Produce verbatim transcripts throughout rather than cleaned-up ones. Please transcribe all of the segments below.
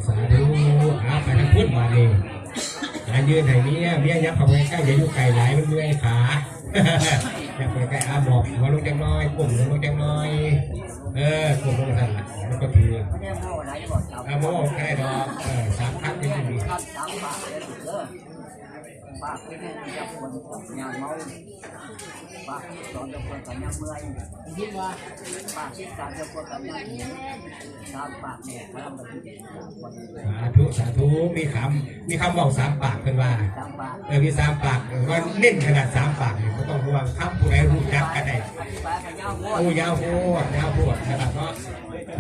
สาธุ อาไปทางพุ้นมานี่ อายืนให้เมีย เมียยับเข้าไปใกล้ อย่าอยู่ไกลหลาย มันเมื่อยขา ยับไปใกล้ อาบอกหัวลงจักหน้อย ก้มหัวลงจักหน้อย เออ ก้มลงสั่นละ แล้วก็ถือ ไม่ได้เมาอะไรหรอกครับ อาโมก็ได้ดอก เออ สามครั้งยังดี ครับ สามบาทเลยเด้อ บาทที่แม่จะควรงานเมา ปากที่สองจะควรสัญญาเมื่อย คิดว่า ปากที่สามจะควรสัญญาหิว สามปากเนี่ยพลังมันที่เด่น สาธุ สาธุ มีคำ มีคำบอกสามปากเพิ่นว่า สามปาก เออ มีสามปาก เออ ว่าเน้นขนาดสามปากเนี่ย บ่ต้องห่วง คำผู้ใดรู้จักกันได้ อธิบายกันยาวโพด โอ้ ยาวโพด ยาวโพด นะครับเนาะ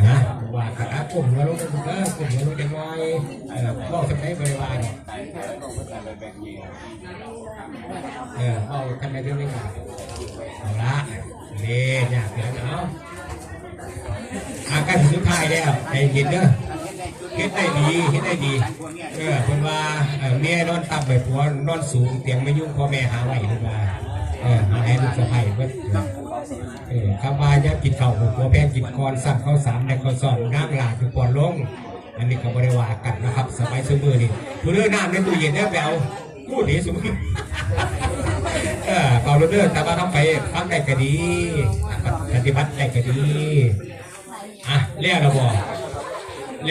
นะ ว่ากัน อ่ะ ก้มหัวลง เออ ก้มหัวลงจักหน่อย เออ เว้าจั่งใดบ่ได้ว่าดอก เออ เอากันในเรื่องนี้ก่อน เอาละ นี่ อยากเห็นเอา อาการสุดท้ายแล้ว ใจเย็นเด้อ เฮ็ดได้ดี เฮ็ดได้ดี เออ เพิ่นว่า เออ เมียนอนต่ำไปผัวนอนสูง เตียงไม่ยุ่ง พ่อแม่หาไว้ เพิ่นว่า เออ หาให้ลูกสะใภ้เพิ่น เออ คำว่าอย่ากินข้าว ผัวแพงกินก่อน สั่งข้าวสาร และข้าวซอย นางหลาดอยู่ก่อนลง อันนี้ก็บ่ได้ว่ากันนะครับ สมัยซุมื้อนี้ ผู้เลือกน้ำในตู้เย็นเนี่ยไปเอา พูดดีสุด เออ เป่าเด้อ แต่ว่าทำไปฟังได้ก็ดี ปฏิบัติได้ก็ดี อ่ะ แล้วเราบอก